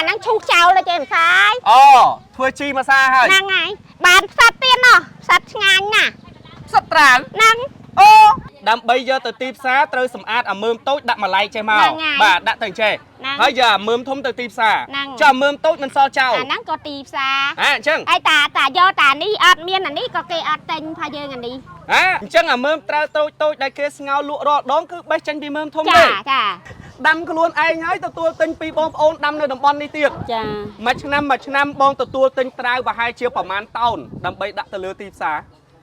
ហ្នឹងឈូសចោលទៅចេះម្សាយ អូធ្វើជីមួយសាហើយ ហ្នឹងហើយបានផ្សិតទៀតណោះផ្សិតឆ្ងាញ់ណាស់ ផ្សិតត្រាវ ហ្នឹង អូដើម្បីយកទៅទីផ្សារត្រូវសម្អាតអាមើមតូចដាក់ម្លែកចេះមក ហ្នឹងហើយ បាទដាក់ទៅចេះ ហ្នឹង ហើយយកអាមើមធំទៅទីផ្សារ ហ្នឹង ចុះអាមើមតូចមិនសល់ចោល អាហ្នឹងក៏ទីផ្សារ ហ่าអញ្ចឹង ហើយតាតាយកតានេះអត់មានអានេះក៏គេអត់ទិញផាយើងអានេះ ហ่าអញ្ចឹងអាមើមត្រាវតូចតូចដែលគេស្ងោរលក់រាល់ដងគឺបេះចេញពីមើមធំ ចា ទេ ចា ដាំខ្លួនឯងហើយទទួលទិញពីបងប្អូនដាំនៅតំបន់នេះទៀត ចា មួយឆ្នាំមួយឆ្នាំបងទទួលទិញត្រាវប្រហែលជាប្រមាណតោនដើម្បីដាក់ទៅលើទីផ្សារ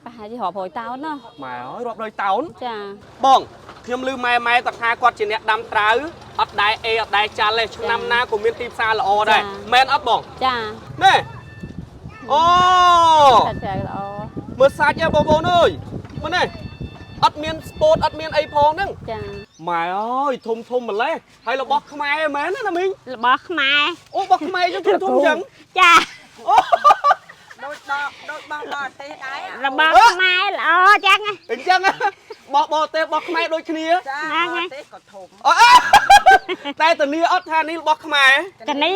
ប្រហែលជារាប់រយតោនណា ម៉ែអើយរាប់រយតោន ចា បងខ្ញុំឮម៉ែម៉ែគាត់ថាគាត់ជាអ្នកដាំត្រាវអត់ដែរអេអត់ដែរចាល់ទេឆ្នាំណាក៏មានទីផ្សារល្អដែរមែនអត់បង ចា ណែអូ តែត្រាវល្អ មើលសាច់ហ៎បងប្អូនអើយមើលនេះអត់មានស្ពតអត់មានអីផងហ្នឹង ចា ម៉ែអើយធំធំម្លេះហើយរបស់ខ្មែរមែនណាណាមីង របស់ខ្មែរ អូរបស់ខ្មែរចឹងធំធំចឹង ចា អូ ដូចដកដូចបងបរទេសដែរ របស់ខ្មែរល្អចឹងណា អញ្ចឹងហ៎បោះបរទេសរបស់ខ្មែរដូចគ្នា ចា ហ្នឹងហើយ បរទេសក៏ធំ អូអើតែតានីអត់ថានេះរបស់ខ្មែរ តានេះ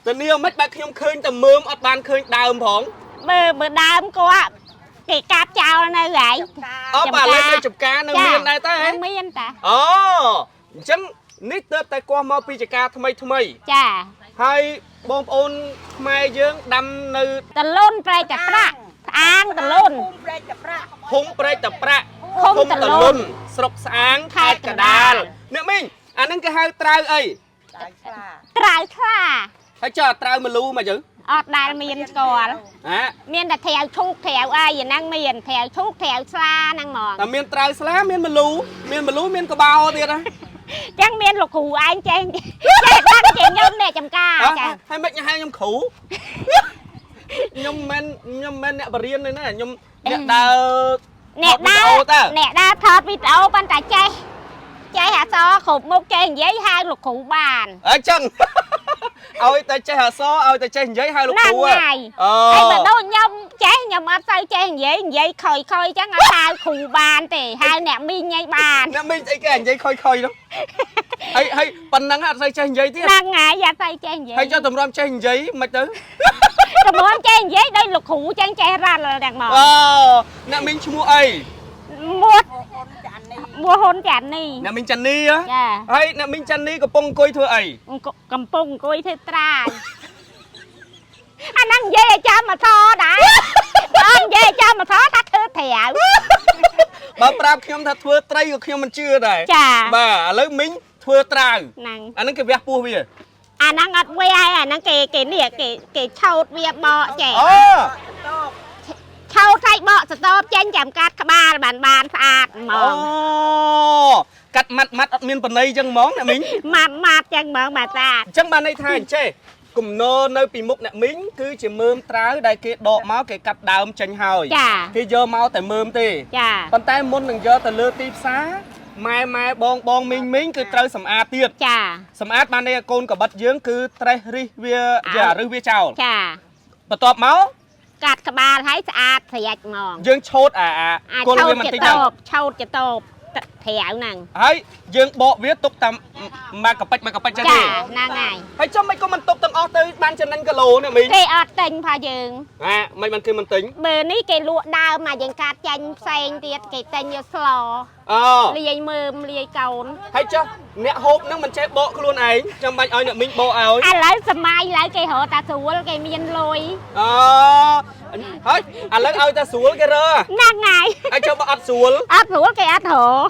តានីមិនបែបខ្ញុំឃើញតែមើមអត់បានឃើញដើមផង បើបើដើមគាត់គេកាប់ចោលនៅហើយ អបបាទឥឡូវនៅចំការនៅមានដែរតើហ៎ នៅមានតា អូអញ្ចឹងនេះទើបតែគាស់មកពីចការថ្មីថ្មី ចា ហើយបងប្អូនខ្មែរយើងដាំនៅ តលូនប្រែកតែប្រាក់ស្អាងតលូន ភូមិព្រែកតាប្រាក់ ភូមិព្រែកតាប្រាក់ ឃុំតលូន ស្រុកស្អាងខេត្តកដាល ខេត្តកដាល អ្នកមីងអាហ្នឹងគេហៅត្រាវអី ចាយស្លា ត្រាវថ្លា ហើយចុះអាត្រាវមលូមកយើង អត់ដែលមានស្គាល់ ហ៎ មានតែត្រាវឈូកត្រាវអីអាហ្នឹងមានត្រាវឈូកត្រាវស្លាហ្នឹងហ្មង តែមានត្រាវស្លាមានមលូមានមលូមានកបោទៀតណា ចឹងមានលោកគ្រូឯងចេះចេះដឹងជាខ្ញុំអ្នកចំការចា ហើយមិនហៅខ្ញុំគ្រូខ្ញុំមិនខ្ញុំមិនអ្នកបរៀនទេណាខ្ញុំអ្នកដើរ អ្នកដើរ ថតវីដេអូតើ អ្នកដើរថតវីដេអូប៉ុន្តែចេះចេះអក្សរគ្រប់មុខចេះនិយាយហៅលោកគ្រូបាន អញ្ចឹង ឲ្យតែចេះអក្សរឲ្យតែចេះនិយាយហៅលោកគ្រូ ហ្នឹងហើយ អូ ហើយបើដូចខ្ញុំចេះខ្ញុំអត់សូវចេះនិយាយនិយាយខុយខុយចឹងអត់ហៅគ្រូបានទេហៅអ្នកមីងឯងបាន អ្នកមីងស្អីគេនិយាយខុយខុយនោះហើយហើយប៉ុណ្ណឹងអត់សូវចេះនិយាយទៀត ហ្នឹងហើយអត់សូវចេះនិយាយ ហើយចុះតម្រាំចេះនិយាយមិនទៅ តម្រាំចេះនិយាយដូចលោកគ្រូចឹងចេះរ៉ាល់ទាំងមក អូអ្នកមីងឈ្មោះអី មួត អូនចាន់នេះ មួហ៊ុនចានី អ្នកមីងចាន់នីហ៎ ចា ហើយអ្នកមីងចាន់នីកំពុងអង្គុយធ្វើអី កំពុងអង្គុយធ្វើត្រាយអាហ្នឹងនិយាយឲ្យចាំមកថដែរអត់និយាយឲ្យចាំមកថថាធ្វើត្រាវ បើប្រាប់ខ្ញុំថាធ្វើត្រីក៏ខ្ញុំមិនជឿដែរ ចា បាទឥឡូវមីងធ្វើត្រាវ ហ្នឹង អាហ្នឹងគេវះពោះវា អាហ្នឹងអត់វះហើយអាហ្នឹងគេគេនេះគេគេឆោតវាបកចេះ អូ តប ឆោតឲ្យបកសតបចេញចាំកាត់ក្បាលបានបានស្អាតហ្ម អូ ង កាត់ម៉ាត់ម៉ាត់អត់មានបណៃចឹងហ្មងអ្នកមីង ម៉ាត់ម៉ាត់ចឹងហ្មងបាទស្អាត អញ្ចឹងបានន័យថាអញ្ចេះគំនរនៅពីមុខអ្នកមីងគឺជាមើមត្រាវដែលគេដកមកគេកាត់ដើមចេញហើយ ចា គេយកមកតែមើមទេ ចា ប៉ុន្តែមុននឹងយកទៅលើទីផ្សារម៉ែម៉ែបងបងមីងមីងគឺត្រូវសម្អាតទៀត ចា សម្អាតបានន័យថាកូនកបិតយើងគឺត្រេះរិះវាយ៉ារិះវាចោល ចា បន្ទាប់មក កាត់ក្បាលឲ្យស្អាតស្រេចហ្មង យើងឆូតអាអា អាច គល់ ឆោតជា វាបន្តិចហ្នឹង តបឆោតជាតបត្រាវហ្នឹង ហើយយើងបកវាទុកតាមមកកប៉ិចមកកប៉ិចចឹង ចា ទេ ហ្នឹងហើយ ហើយចុះមិនក៏មិនទុកទាំងអស់ទៅបានចំណេញគីឡូនេះមីង គេអត់ទិញផាយើង ហាមិនបានគេមិនទិញ បើនេះគេលក់ដើមមកយើងកាត់ចាញ់ផ្សេងទៀតគេទិញយកស្ល អូ លាយមើមលាយកូន ហើយចុះអ្នកហូបនឹងមិនចេះបកខ្លួនឯងចាំបាច់ឲ្យអ្នកមីងបកឲ្យ ឥឡូវសម័យឥឡូវគេរកតាស្រួលគេមានលុយ អូហើយឥឡូវឲ្យតែស្រួលគេរើ ហ្នឹងហើយ ហើយចុះបើអត់ស្រួល អត់ស្រួលគេអត់រក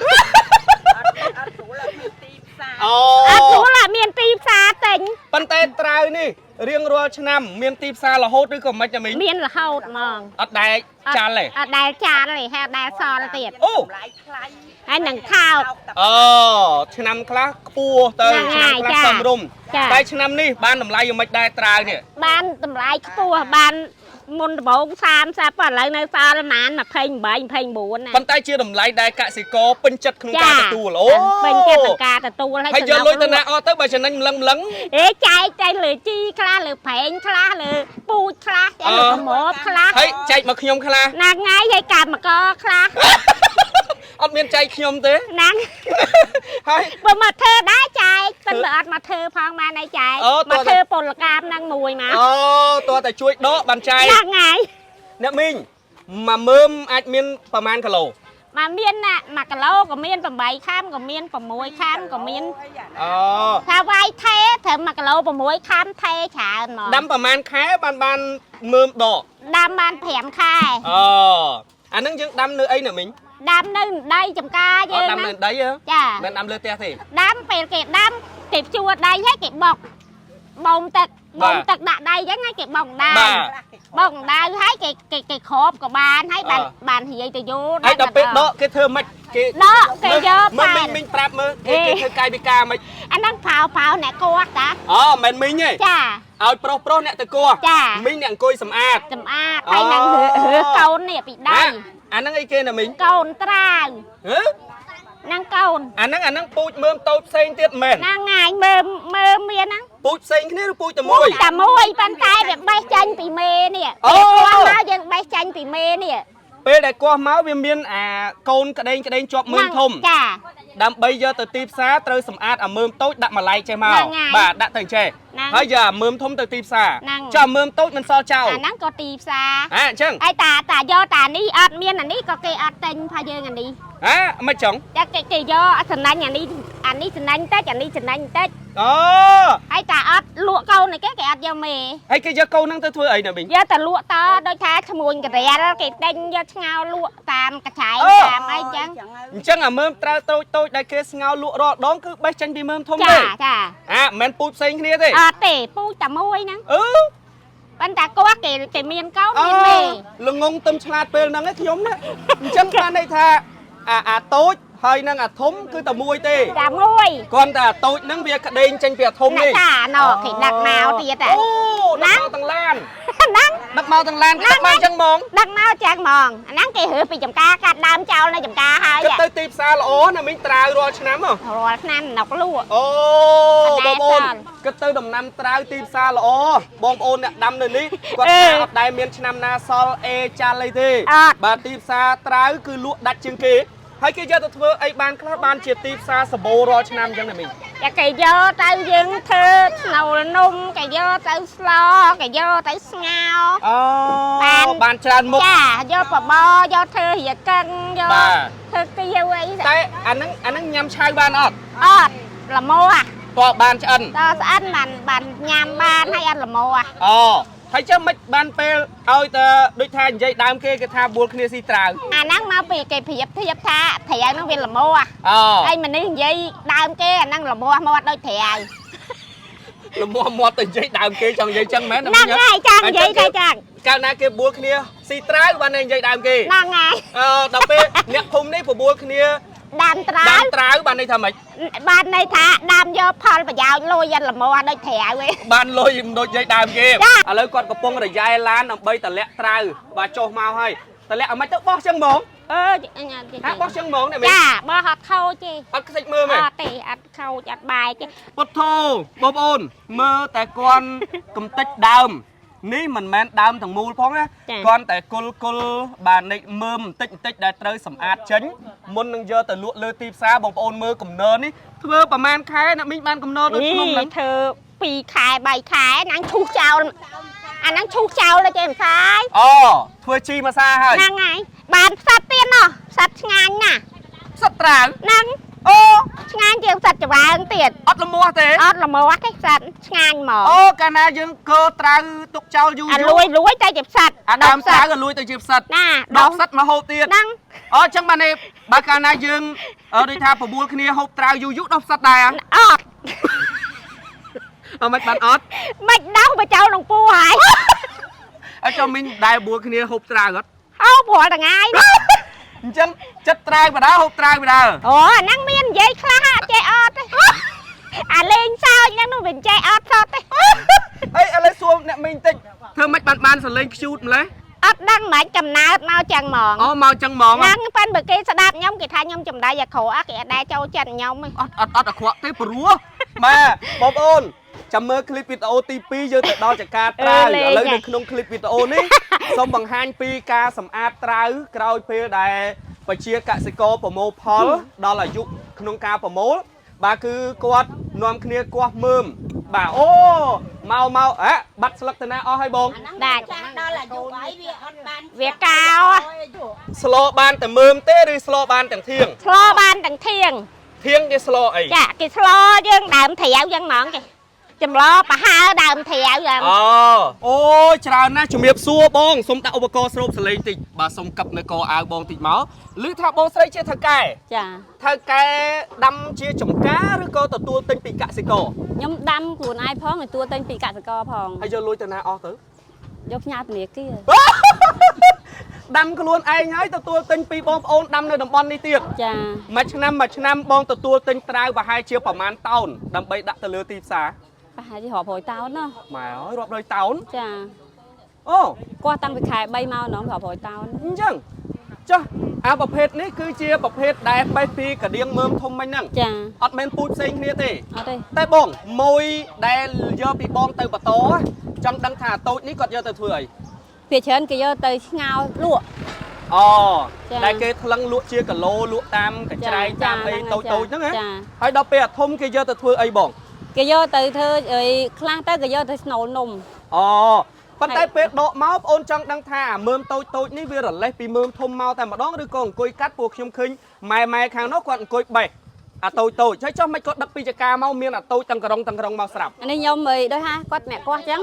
អត់អត់ស្រួលអត់មានទីផ្សារ អូ អត់ស្រួលអត់មានទីផ្សារទិញ ប៉ុន្តែត្រាវនេះរៀងរាល់ឆ្នាំមានទីផ្សាររហូតឬក៏មិនចាមីង មានរហូតហ្មង អត់ដែកចាល់ទេ អត់ដែលចាល់ទេហើយអត់ដែលសល់ទៀត អូ តម្លៃថ្លៃ ហើយនឹងថោក អូឆ្នាំខ្លះខ្ពស់ទៅ ហ្នឹង ឆ្នាំ ហើយចា ខ្លះសមរម្យ ចា តែឆ្នាំនេះបានតម្លៃយ៉ាងម៉េចដែរត្រាវនេះ បានតម្លៃខ្ពស់បានមុនដំបូង30ឥឡូវនៅសល់ប្រហែល28 29ណា ប៉ុន្តែជាតម្លៃដែលកសិករពេញចិត្តក្នុងការទទួលអូ ពេញចិត្តក្នុងការទទួល ហើយយកលុយទៅណាអស់ទៅបើចំណេញម្លឹងម្លឹង អេចែកទៅលើជីខ្លះលើប្រេងខ្លះលើពូជខ្លះទៅលើ អឺ កម្របខ្លះ ហើយចែកមកខ្ញុំខ្លះ ណាថ្ងៃហើយកម្មករខ្លះ អត់មានចែកខ្ញុំទេ ហ្នឹង ហើយ បើមកធ្វើដែរចែកប៉ុន្តែអត់មកធ្វើផងបានអីចែក អូតោះ មកធ្វើពលកម្មហ្នឹងមួយមក អូតើតែជួយដកបានចែក ហ្នឹងហើយ អ្នកមីងមួយមើមអាចមានប្រហែលគីឡូ មកមានណា1គីឡូក៏មាន8ខាំក៏មាន6ខាំក៏មាន អូ ថាវាយថេត្រឹម1គីឡូ6ខាំថេច្រើនហ្មង ដាំប្រហែលខែបានបានមើមដក ដាំបាន5ខែ អូអាហ្នឹងយើងដាំនៅអីអ្នកមីង ដាំនៅដីចំការ អត់ដាំ យើងណា នៅដីហ៎ ចា មិនដាំលើផ្ទះទេ ដាំពេលគេដាំគេភ្ជួរដីហើយគេបុកបូមទឹកបូមទឹកដាក់ដីអញ្ចឹងហើយគេបុកដៅ បាទ បុកដៅហើយគេគេគេគ្របក៏បានហើយបាន អឺ បានរាយទៅយោ ហើយដល់ពេលដកគេធ្វើម៉េចគេ ដកគេយក មើល បាន មីងមីងប្រាប់មើលគេគេធ្វើកាយវិការម៉េច អាហ្នឹងផៅផៅអ្នកគាត់តា អូមិនមីងទេ ចា ឲ្យប្រុសប្រុសអ្នកទៅគោះ ចា មីងអ្នកអង្គុយសម្អាត សម្អាតហើយនឹងរើរើកូននេះពីដី អាហ្នឹងអីគេណាមីង កូនត្រាវ ហឺ ហ្នឹងកូន អាហ្នឹងអាហ្នឹងពូជមើមតូចផ្សេងទៀតមែន ហ្នឹងងាយមើលមើលមានហ្នឹង ពូជផ្សេងគ្នាឬពូជតែមួយ តែមួយប៉ុន្តែវាបេះចាញ់ពីមេនេះ អូ ពេលគាត់មកយើងបេះចាញ់ពីមេនេះ ពេលដែលគោះមកវាមានអាកូនក្តេងក្តេងជាប់មើមធំ ចា ដើម្បីយកទៅទីផ្សារត្រូវសម្អាតអាមើមតូចដាក់ម្លែកចេះមក ហ្នឹងហើយ បាទដាក់ទៅចេះ ហ្នឹង ហើយយកអាមើមធំទៅទីផ្សារ ហ្នឹង ចុះអាមើមតូចមិនសល់ចោល អាហ្នឹងក៏ទីផ្សារ អាអញ្ចឹង ហើយតាតាយកតានេះអត់មានអានេះក៏គេអត់ទិញផាយើងអានេះ ហ่าមិនចឹង ចាគេគេយកសំណាញ់អានេះអានេះសំណាញ់តិចអានេះសំណាញ់តិច អូ ហើយតាអត់លក់កូនឯគេគេអត់យកមេ ហើយគេយកកូនហ្នឹងទៅធ្វើអីណាមីង យកតែលក់តដូចថាឈ្មួញករាលគេទិញយកឆ្ងោលក់តាមកញ្ឆែង អូ តាមអីចឹង អញ្ចឹងអាមើមត្រើតូចតូចដែលគេស្ងោរលក់រាល់ដងគឺបេះចេញពីមើមធំ ចា ទេ ចា អាមិនមែនពូជផ្សេងគ្នាទេ អត់ទេពូជតែមួយហ្នឹង អឺ ប៉ុន្តែគាត់គេគេមានកូន អូ មានមេ ល្ងងទឹមឆ្លាតពេលហ្នឹងឯងខ្ញុំណាអញ្ចឹងបានន័យថាអាអាតូចហើយនឹងអាធំគឺតែមួយទេ តែមួយ គ្រាន់តែអាតូចហ្នឹងវាក្តេងចេញពីអាធំ ណា នេះ ចាណោគេដឹកមកទៀត អូដឹកមកទាំងឡាន ហ្នឹង ដឹកមកទាំងឡានគេដឹកមកអញ្ចឹងហ្មង ដឹកមកចឹងហ្មងអាហ្នឹងគេរើពីចំការកាត់ដើមចោលនៅចំការហើយ គិតទៅទីផ្សារល្អណាមីងត្រាវរាល់ឆ្នាំហ៎ រាល់ឆ្នាំណុកលក់ អូ អត់ បងប្អូន ដែរសល់ គិតទៅដំណាំត្រាវទីផ្សារល្អបងប្អូនអ្នកដាំនៅនេះគាត់ អឺ ថាអត់ដែលមានឆ្នាំណាសល់អេចាល់អីទេ អត់ បាទទីផ្សារត្រាវគឺលក់ដាច់ជាងគេហើយគេយកទៅធ្វើអីបានខ្លះបានជាទីផ្សារសម្បូររាល់ឆ្នាំអញ្ចឹងណាមីង ចាគេយកទៅយើងធ្វើស្នូលនំគេយកទៅស្លគេយកទៅស្ងោរ អូ បាន បានច្រើនមុខ ចាយកបបរយកធ្វើរាកឹងយក បាទ ធ្វើគៀវអី តែអាហ្នឹងអាហ្នឹងញ៉ាំឆៅបានអត់ អត់ល្មម តោះបានឆ្អិន តស្អិនបានបានញ៉ាំបានហើយអត់ល្មម អូហើយចាំមិនបានពេលឲ្យតែដូចថានិយាយដើមគេគេថាបួលគ្នាស៊ីត្រាវ អាហ្នឹងមកពីគេប្រៀបធៀបថាត្រាវហ្នឹងវាល្មម អូ ហើយមនុស្សនិយាយដើមគេអាហ្នឹងល្មមមកដូចត្រាវ លមមមាត់ទៅនិយាយដើមគេចង់និយាយចឹងមែន ហ្នឹងហើយចង់និយាយតែចឹង កាលណាគេបួលគ្នាស៊ីត្រាវបានតែនិយាយដើមគេ ហ្នឹងហើយ អឺដល់ពេលអ្នកភូមិនេះបបួលគ្នា ដើមត្រាវ ដើមត្រាវបានន័យថាម៉េច បានន័យថាដើមយកផលប្រយោជន៍លុយអត់ល្មមដូចត្រាវឯង បានលុយមិនដូចនិយាយដើមគេ ចា ឥឡូវគាត់កំពុងរយ៉ែឡានដើម្បីតម្លាក់ត្រាវបាទចុះមកហើយតម្លាក់ឲ្យមិនទៅបោះចឹងហ្មង អឺអញអត់ទេ ហាបោះចឹងហ្មងនេះមី ចាបោះអត់ខូចទេ អត់ខ្ទេចមើលមែន អត់ទេអត់ខូចអត់បែកទេ ពុទ្ធោបងប្អូនមើលតែគាត់កំតិចដើមនេះមិនមែនដើមទាំងមូលផងណាគាត់តែគុលគុលបាទនិចមើមបន្តិចបន្តិចដែលត្រូវសម្អាតចេញមុននឹងយកទៅលក់លើទីផ្សារបងប្អូនមើលកំណើនេះធ្វើប្រហែលខែអ្នកមីងបានកំណើដូចភ្នំហ្នឹង ធ្វើ2ខែ3ខែហ្នឹងឈូសចោលអាហ្នឹងឈូសចោលទៅចេះមិនសាយ អូធ្វើជីមួយសាហើយ ហ្នឹងហើយបានផ្សិតទៀតណោះផ្សិតឆ្ងាញ់ណាស់ ផ្សិតត្រាវ ហ្នឹង អូ ឆ្ងាញ់ជាងផ្សិតច្បើងទៀត អត់លមាស់ទេ អត់ល្មមទេផ្សិតឆ្ងាញ់ហ្មង អូកាលណាយើងកើត្រាវទុកចោលយូរ អា យូរ លួយលួយតែជាផ្សិត អាដើមត្រាវក៏លួយទៅជាផ្សិត ណា ដកផ្សិតមកហូបទៀត ហ្នឹង អូអញ្ចឹងបាននេះបើកាលណាយើងអឺដូចថាបបួលគ្នាហូបត្រាវយូរយូរដោះផ្សិតដែរ អត់ អត់មិនបានអត់ មិនដោះបើចោលក្នុងពោះហើយ អត់ចូលមីងដែរបួលគ្នាហូបត្រាវអត់ ហូបរាល់ថ្ងៃណា អញ្ចឹងចិត្តត្រាវបដាហូបត្រាវបដា អូអាហ្នឹងមាននិយាយខ្លះអត់ចេះអត់ទេអាលេងសើចហ្នឹងនោះវាមិនចេះអត់សោះទេ អីឥឡូវសួរអ្នកមីងតិចធ្វើមិនបានបានសលេងខ្ជូតម្លេះ អត់ដឹងមិនកំណើតមកចឹងហ្មង អូមកចឹងហ្មង ហ្នឹងប៉ិនបើគេស្ដាប់ខ្ញុំគេថាខ្ញុំចំដៃអាក្រក់គេអត់ដែរចូលចិត្តខ្ញុំទេ អត់អត់អត់អាក្រក់ទេព្រោះបាទបងប្អូនចាំមើលคลิปវីដេអូទី2យើងទៅដល់ចការត្រាវឥឡូវនៅក្នុងคลิปវីដេអូនេះសូមបង្ហាញពីការសម្អាតត្រាវក្រោយពេលដែល ប្រជាកសិករប្រមូលផលដល់អាយុក្នុងការប្រមូលបាទគឺគាត់នាំគ្នាគាស់មើមបាទអូមកមកអ่ะបាត់ស្លឹកទៅណាអស់ហើយបង ដាច់ ចាស់ដល់អាយុហើយវាអត់បាន វាកោ ស្លបានតែមើមទេឬស្លបានទាំងធៀង ស្លបានទាំងធៀង ធៀងគេស្លអី ចាគេស្លយើងដើមត្រាវយ៉ាងហ្មងគេចម្លប្រហើដើមត្រាវយ៉ាង អូអូយច្រើនណាស់ជំរាបសួរបងសុំដាក់ឧបករណ៍ស្រូបសលេងតិចបាទសុំកឹបនៅកអាវបងតិចមកឮថាបងស្រីជាថៅកែ ចា ថៅកែដាំជាចំការឬក៏ទទួលទិញពីកសិករ ខ្ញុំដាំខ្លួនឯងផងទទួលទិញពីកសិករផង ហើយយកលុយទៅណាអស់ទៅ យកផ្ញើធនាគារ ដាំខ្លួនឯងហើយទទួលទិញពីបងប្អូនដាំនៅតំបន់នេះទៀត ចា មួយឆ្នាំមួយឆ្នាំបងទទួលទិញត្រាវប្រហែលជាប្រមាណតោនដើម្បីដាក់ទៅលើទីផ្សារ ប្រហែលជារាប់រយតោនណា ម៉ែអើយរាប់រយតោន ចា អូ គាត់តាំងពីខែ3មកណងរាប់រយតោន អញ្ចឹងចុះអាប្រភេទនេះគឺជាប្រភេទដែលបេះពីកដៀងមើមធំមិញហ្នឹង ចា អត់មែនពូជផ្សេងគ្នាទេ អត់ទេ តែបងមួយដែលយកពីបងទៅបន្តចង់ដឹងថាតូចនេះគាត់យកទៅធ្វើអី ភាគច្រើនគេយកទៅឆ្ងោលក់ អូ ចា ដែលគេថ្លឹងលក់ជាគីឡូលក់តាមកញ្ច្រែងតាមអីតូចតូចហ្នឹងណា ចា ហើយដល់ពេលអាធំគេយកទៅធ្វើអីបង គេយកទៅធ្វើអីខ្លះទៅគេយកទៅស្នូលនំ អូប៉ុន្តែពេលដកមកបងអូនចង់ដឹងថាអាមើមតូចតូចនេះវារលេះពីមើមធំមកតែម្ដងឬក៏អង្គុយកាត់ពួកខ្ញុំឃើញម៉ែម៉ែខាងនោះគាត់អង្គុយបេះអាតូចតូចហើយចុះមិនគាត់ដឹកពីចកាមកមានអាតូចទាំងក្រុងទាំងក្រុងមកស្រាប់ អានេះខ្ញុំអីដូចថាគាត់អ្នកគាត់អញ្ចឹង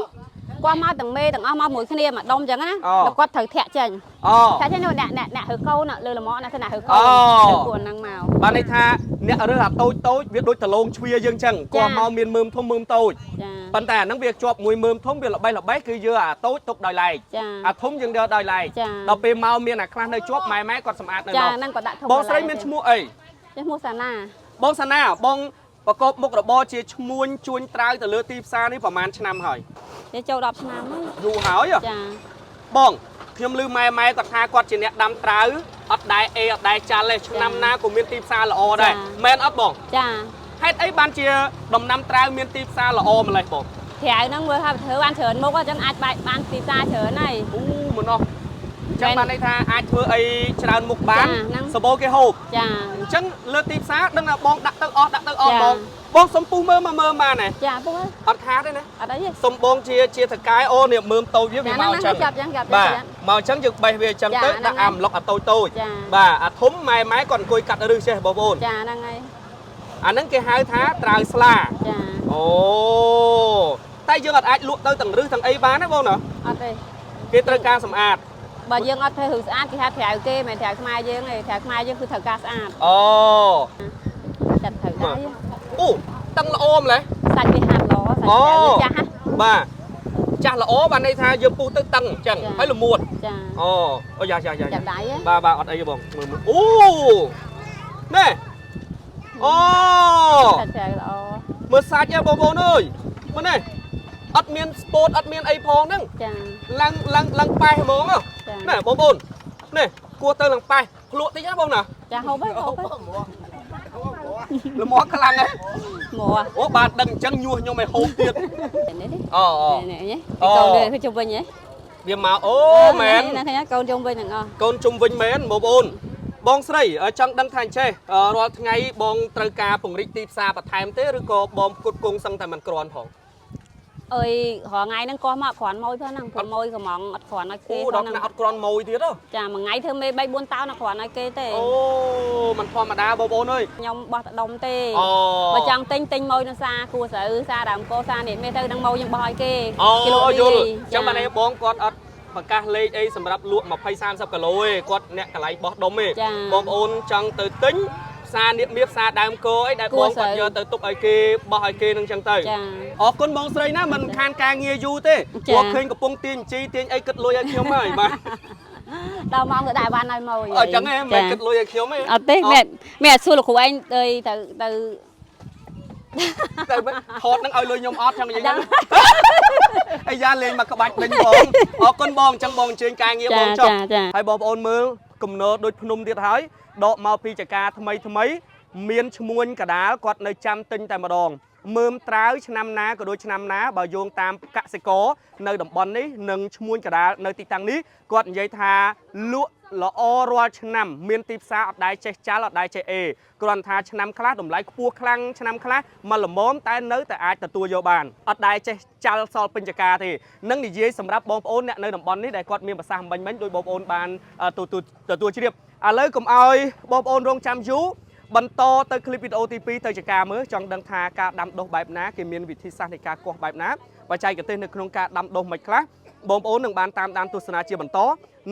គាត់មកទាំងមេទាំងអស់មកមួយគ្នាមួយដុំអញ្ចឹងណា អូ ដល់គាត់ត្រូវធាក់ចេញ អូ ធាក់ចេញនោះអ្នកអ្នកអ្នកហឺកូនលើលមាក់ណាអ្នកហឺកូ អូ នទៅពួកហ្នឹងមក បានន័យថាអ្នករើសអាតូចតូចវាដូចដលងជ្វាយើងចឹង ចា គាត់មកមានមើមធំមើមតូច ចា ប៉ុន្តែអាហ្នឹងវាជាប់មួយមើមធំវាល្បេះល្បេះគឺយកអាតូចទុកដោយឡែក ចា អាធំយើងយកដោយឡែក ចា ដល់ពេលមកមានអាខ្លះនៅជាប់ម៉ែម៉ែគាត់សម្អាតនៅ ចា នោះ ហ្នឹងគាត់ដាក់ធំ បងស្រីមានឈ្មោះអី ឈ្មោះសាណា បងសាណាបងប្រកបមុខរបរជាឈ្មួញជួញត្រាវទៅលើទីផ្សារនេះប្រហែលឆ្នាំហើយ គេចូល10ឆ្នាំហើយ យូរហើយហ៎ ចា បងខ្ញុំឮម៉ែម៉ែគាត់ថាគាត់ជាអ្នកដាំត្រាវអត់ដែរអេអត់ដែរចាល់ទេឆ្នាំណាក៏មានទីផ្សារល្អដែរមែនអត់បង ចា ហេតុអីបានជាដំណាំត្រាវមានទីផ្សារល្អម្លេះបង ក្រៅហ្នឹងមើលថាធ្វើបានច្រើនមុខអញ្ចឹងអាចបែកបានទីផ្សារច្រើនហើយ អូមិនអស់អញ្ចឹងបានន័យថាអាចធ្វើអីច្រើនមុខបាន ចាហ្នឹង សបោគេហូប ចា អញ្ចឹងលើទីផ្សារដឹងថាបងដាក់ទៅអស់ដាក់ទៅអស់ ចា បងបងសុំពុះមើលមកមើលបានទេ ចាពុះ អត់ខាតទេណា អត់អីទេ សុំបងជាជាថកែអូនេះមើមតូចវាវា ចា មកអញ្ចឹង ហ្នឹងចាប់អញ្ចឹងចាប់ បាទ ចាប់ មកអញ្ចឹងយើងបេះវាអញ្ចឹង ចា ទៅ ហ្នឹង ដាក់អាម្លុកអាតូចតូច ចា បាទអាធំម៉ែម៉ែគាត់អង្គុយកាត់រឹសចេះបងប្អូន ចាហ្នឹងហើយ អាហ្នឹងគេហៅថាត្រាវស្លា ចា អូតែយើងអត់អាចលក់ទៅទាំងរឹសទាំងអីបានទេបងណា អត់ទេ គេត្រូវការសម្អាត បើយើងអត់ធ្វើរឿងស្អាតគេថាក្រៅគេមិនមែនក្រៅខ្មែរយើងទេក្រៅខ្មែរយើងគឺត្រូវការស្អាត អូ ចាត់ត្រូវដែរ អូតឹងល្អម្លេះ សាច់វាហាត់ល្អសាច់ អូ ក្រៅវាចាស់ហ៎ បាទចាស់ល្អបានន័យថាយើងពុះទៅតឹងអញ្ចឹង ចា ហើយល្មួត ចា អូអូយ៉ាយ៉ាយ៉ា ចាប់ដៃហ៎ បាទបាទអត់អីទេបងមើលមើលអូណែអូ សាច់ក្រៅល្អ មើលសាច់ហ៎បងប្អូនអើយមើលនេះអត់មានស្ពតអត់មានអីផងហ្នឹង ចា ឡើងឡើងឡើងប៉េះហ្មងហ៎ ចា ណែបងប្អូននេះគួរទៅឡើងប៉េះភ្លក់តិចណាបងណា ចាហូបហើយហូបហើយ ល្មមខ្លាំងហ៎ មក អូបាទដឹងអញ្ចឹងញោះខ្ញុំឲ្យហូបទៀត នេះនេះ អូអូ នេះនេះ អូ កូននេះជុំវិញហ៎ វាមកអូមែន ណាឃើញកូនជុំវិញទាំងអស់ កូនជុំវិញមែនបងប្អូនបងស្រីចង់ដឹងថាអញ្ចេះរាល់ថ្ងៃបងត្រូវការពង្រីកទីផ្សារបន្ថែមទេឬក៏បងផ្គត់ផ្គង់សឹងតែមិនគ្រាន់ផង អើយរាល់ថ្ងៃហ្នឹងកោះមកគ្រាន់ម៉ួយផងហ្នឹងព្រោះម៉ួយកំងអត់គ្រាន់ឲ្យគេ អូដល់ ផងហ្នឹង ថ្នាក់អត់គ្រាន់ម៉ួយទៀតហ៎ ចាមួយថ្ងៃធ្វើមេ3 4តោនអត់គ្រាន់ឲ្យគេទេ អូมันធម្មតាបងប្អូនអើយ ខ្ញុំបោះតដុំទេ អូ បើចង់ទិញទិញម៉ួយនៅសាគួរស្រូវសាដើមកោសានេះមេទៅនឹងម៉ួយខ្ញុំបោះឲ្យគេ អូ គេលក់ យល់ រាយ អញ្ចឹងបានន័យបងគាត់អត់ប្រកាសលេខអីសម្រាប់លក់20 30គីឡូទេគាត់អ្នកកន្លែងបោះដុំទេ ចា បងប្អូនចង់ទៅទិញផ្សារនាគមាសផ្សារដើមកោអីដែលបងគាត់យកទៅទុកឲ្យគេបោះឲ្យគេនឹងអញ្ចឹងទៅ ចា អរគុណបងស្រីណាមិនខានការងារយូរទេ ចា ព្រោះឃើញកំពុងទាញជីទាញអីគិតលុយឲ្យខ្ញុំហើយបាទ ដល់ម៉ោងទៅដែរបានឲ្យម៉ួយ អញ្ចឹងឯងមិនគិតលុយឲ្យខ្ញុំទេ អត់ទេមែនមែនសួរលោកគ្រូឯងទៅទៅទៅ តែមិនថតនឹងឲ្យលុយខ្ញុំអត់ចឹងនិយាយហ្នឹងអាយ៉ាលេងមកក្បាច់ដេញបងអរគុណបងអញ្ចឹងបងអញ្ជើញការងារបងចុះ ចាចា ហើយបងប្អូនមើលគំនរដូចភ្នំទៀតហើយដកមកពីចកាថ្មីថ្មី មានឈ្មួញកដាលគាត់នៅចាំទិញតែម្ដងមើមត្រាវឆ្នាំណាក៏ដូចឆ្នាំណាបើយោងតាមកសិករនៅតំបន់នេះនិងឈ្មួញកដាលនៅទីតាំងនេះគាត់និយាយថាលក់ ល្អរាល់ឆ្នាំមានទីផ្សារអត់ដែរចេះចាល់អត់ដែរចេះអេគ្រាន់ថាឆ្នាំខ្លះតម្លៃខ្ពស់ខ្លាំងឆ្នាំខ្លះមកល្មមតែនៅតែអាចទទួលយកបានអត់ដែរចេះចាល់សល់ពេញចកាទេនឹងនិយាយសម្រាប់បងប្អូនអ្នកនៅតំបន់នេះដែលគាត់មានប្រសាសន៍មិញមិញដោយបងប្អូនបានទទួលទទួលជ្រាបឥឡូវកុំឲ្យបងប្អូនរងចាំយូរបន្តទៅคลิปវីដេអូទី2ទៅចកាមើលចង់ដឹងថាការដាំដុះបែបណាគេមានវិធីសាស្ត្រនៃការគាស់បែបណាបច្ចេកទេសនៅក្នុងការដាំដុះមិនខ្លះបងប្អូននឹងបានតាមដានទស្សនាជាបន្ត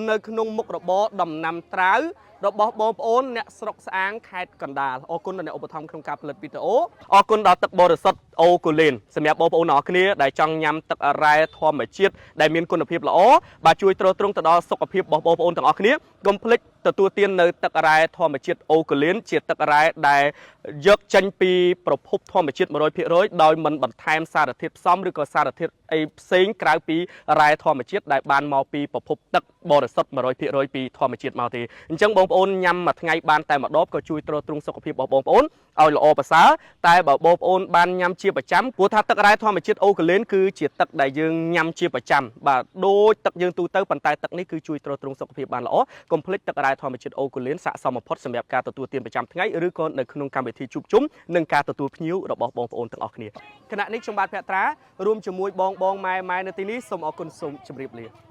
នៅក្នុងមុខរបរដំណាំត្រាវរបស់បងប្អូនអ្នកស្រុកស្អាងខេត្តកណ្ដាលអរគុណដល់អ្នកឧបត្ថម្ភក្នុងការផលិតវីដេអូអរគុណដល់ទឹកបរិសុទ្ធអូកូឡេនសម្រាប់បងប្អូនទាំងអស់គ្នាដែលចង់ញ៉ាំទឹករ៉ែធម្មជាតិដែលមានគុណភាពល្អបាទជួយទ្រទ្រង់ទៅដល់សុខភាពរបស់បងប្អូនទាំងអស់គ្នាកុំភ្លេចទទួលទាននៅទឹករ៉ែធម្មជាតិអូកូឡេនជាទឹករ៉ែដែលយកចេញពីប្រភពធម្មជាតិ100%ដោយមិនបន្ថែមសារធាតុផ្សំឬក៏សារធាតុអីផ្សេងក្រៅពីរ៉ែធម្មជាតិដែលបានមកពីប្រភពទឹកបរិសុទ្ធ100%ពីធម្មជាតិមកទេអញ្ចឹងបងប្អូនញ៉ាំមួយថ្ងៃបានតែម្ដបក៏ជួយទ្រទ្រង់សុខភាពរបស់បងប្អូនឲ្យល្អប្រសើរតែបើបងប្អូនបានញ៉ាំជាប្រចាំព្រោះថាទឹករ៉ែធម្មជាតិអូកាឡេនគឺជាទឹកដែលយើងញ៉ាំជាប្រចាំបាទដូចទឹកយើងទូទៅប៉ុន្តែទឹកនេះគឺជួយទ្រទ្រង់សុខភាពបានល្អកុំភ្លេចទឹករ៉ែធម្មជាតិអូកាឡេនស័ក្តិសមបំផុតសម្រាប់ការទទួលទានប្រចាំថ្ងៃឬក៏នៅក្នុងកម្មវិធីជួបជុំនិងការទទួលភ្ញៀវរបស់បងប្អូនទាំងអស់គ្នាខណៈនេះខ្ញុំបាទភក្ត្រារួមជាមួយបងបងម៉ែម៉ែនៅទីនេះសូមអរគុណសូមជម្រាបលា។